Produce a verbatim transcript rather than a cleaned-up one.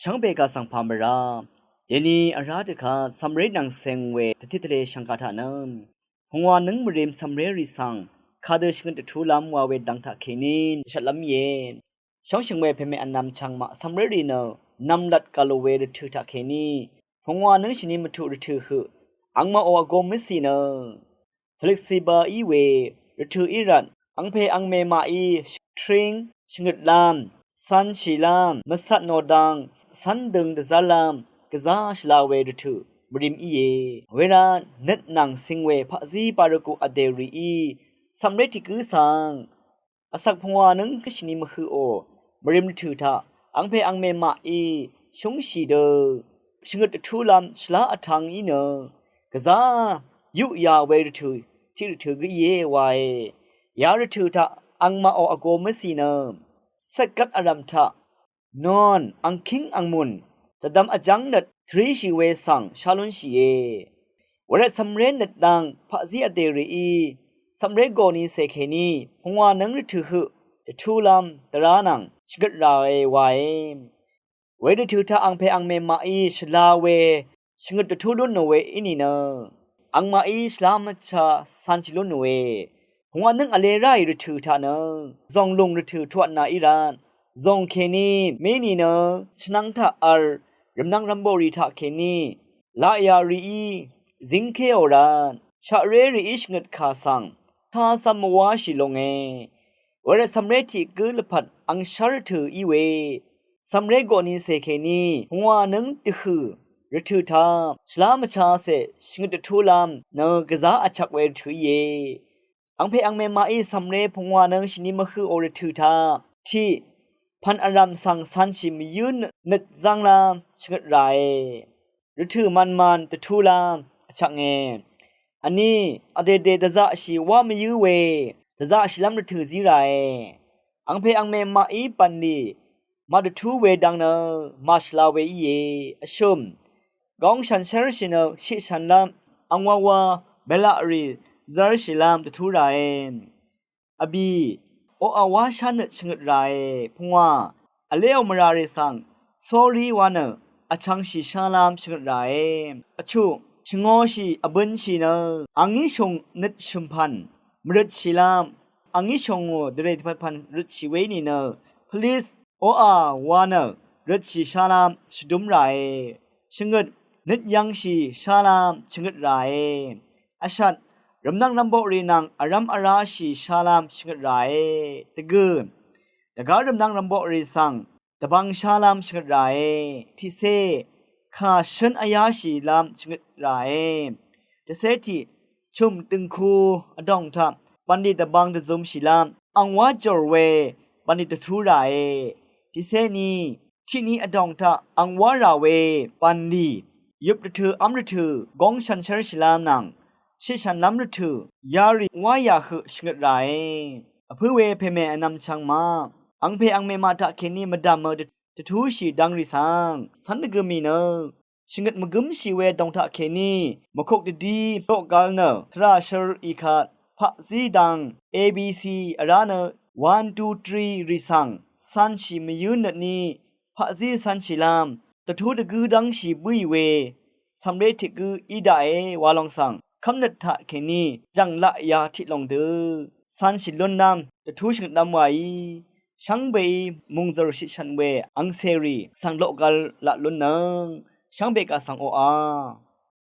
Shvngbe kaq svng pà mvrá. Deni vrá dvka cv̀mré nvng ceng we dvtit tvle shvngka taq nø pungwa nøng mvrim cv̀mré rì svng kadø shvngøt dvtulv́m wa we dvng taq kèní shvtlv́m íe. Shóngshø̀ng we pèmè vnvm chvngmaq cv̀mré rì nø nvmlat gvlò we rvtø̀ taq kèní pungwa nøng shvni mvtuq rvtø̀ høq angmaqò vgō mvcì nø tvløksiba í we rvtø̀ í rvt angpè angmè maqí tring shvngøtlv́m cv̄nshìlv́m mvcat nòdvng cv́ndøng dvzv́rlv́m gvzá shvla we rvtø̀ mvrim íe. Wervt nøt nvng cing we paqzí barvgù vdè rìí cv̀mré tiq gǿ svng vsvk pungwa nøng shvni mvhøqò mvrim rvtø̀ taq angpè angmè maqí shúngshì dø shvngøt dvtúlv́m shvlá vtv̄ng í nø gvzá yuqya we rvtø̀ tiq rvtø̀ gǿ íe wae. Ya rvtø̀ taq angmaqò vgō mvcì nø cvtgvt vrv̀m taq non angkíng angmùn dvdvm vjv́ng nøt tvríshì we svng shá lúnshìe. Wervt cv̀mré nøt dvng paqzí vdè rìí cv̀mré gòni cè kèní pungwa nøng rvtø̀ høq dvtúlv́m dvrá nvng shvngøt ràe wae. We rvtø̀ taq angpè angmè maqí shvla we shvngøt dvtú lúnnò we í nìnø angmaqí shvlá mvcha cv̄nshì lúnnòe. Pungwa nøng vle ráì rvtø̀ taq nø zòng lùng rvtø̀ tuatna í rvt zòng kèní mé nìnø chvnvng taq v̄l rvmnvng rvmboqrì taq kèní laqyà rìí zíngkéò rvt shaqré rìí shvngøt kà svng tá cv́m mvwáshì longe. Wervt cv̀mré tiq gǿ lvpat angshv́r rvtø̀ í we cv̀mré gòni cè kèní pungwa nøng dvhø̀ rvtø̀ taq shvlá mvchacè shvngøt dvtúlv́m nø gvzá vchvk we rvtø̀ íe. Angpè angmè maqí cv̀mré pungwa nøng shvni mvhøqò rvtø̀ taq tiq pv̀n vrv̀m svng cv̄nshì mvyǿ nøt zv́nglv́m shvngøt ràe. Rvtø̀ mvnmvn dvtúlv́m vchvknge. Vní vdèdè dvzaqshì wá mvyǿ we dvzaqshìlv́m rvtø̀ zí ràe. Angpè angmè maqí bv̀nlì màdvtú we dvng nø màshvla we íe. Vshø̀m góng shànshér shì nø shiqshànlv́m angwáwá bèlaqrì zv́rshìlv́m dvtú ràe. Vbì oqà wá shánøt shvngøt ràe. Pungwà vléò mvràrì svng sórí wa nø vchvngshì shálv́m shvngøt ràe. Vchuq shvngōshì vbønshì nø angí shùng nøt shø̀mpv̀n mvrøtshìlv́m angí shòngò dvrè dvpvt pv̀n røtshì we í nìnø pvlis oqà wa nø røtshì shálv́m shvdúm ràe. Shvngøt nøt yv̄ngshì shálv́m shvngøt ràe. Vshat rvmnvng rvmboqrì nvng vrv́m vráshì shálv́m shvngøt ràe. Dvgø̀ dvgá rvmnvng rvmboqrì svng dvbvng shálv́m shvngøt ràe. Tiqcé kà shǿn vyáshìlv́m shvngøt ràe. Dvcé tiq chùm dø̀ngku vdòng taq bv̀nlì dvbvng dvzumshìlv́m angwá jòr we bv̀nlì dvtú ràe. Tiqcé ni tiqni vdòng taq angwá rà we bv̀nlì yøp rvtø̀ v́m rvtø̀ góng shànshér shìlv́m nvng shiqshànlv́m rvtø̀ yarì wá yà høq shvngøt ràe. Vpǿ we pèmè vnvm chvng maq angpè angmè maq taq kèní mvdv̀mø dvtúshì dvngrì svng cv́n dvgø mì nø shvngøt mvgǿmshì we dòng taq kèní mvkuk dvdí loqgvl nø tvrà shør ìkat paqzí dvng A B C vrá nø one two three rì svng cv̄nshì mvyǿ nøtní paqzí cv̄nshìlv́m dvtú dvgǿ dv́ngshì bǿì we cv̀mré tiq gǿ í daqe wa lòng svng kv́mnøt taq kèní jv̀ng laqya tiq lòng dø cv̄nshì lúnlv́m dvtú shvngøtlv́m waí shvngbeí mùngzø̀r shiqshv̀n we angcèrì svng loqgvl laq lúnnøng shvngbe kaq svng oqà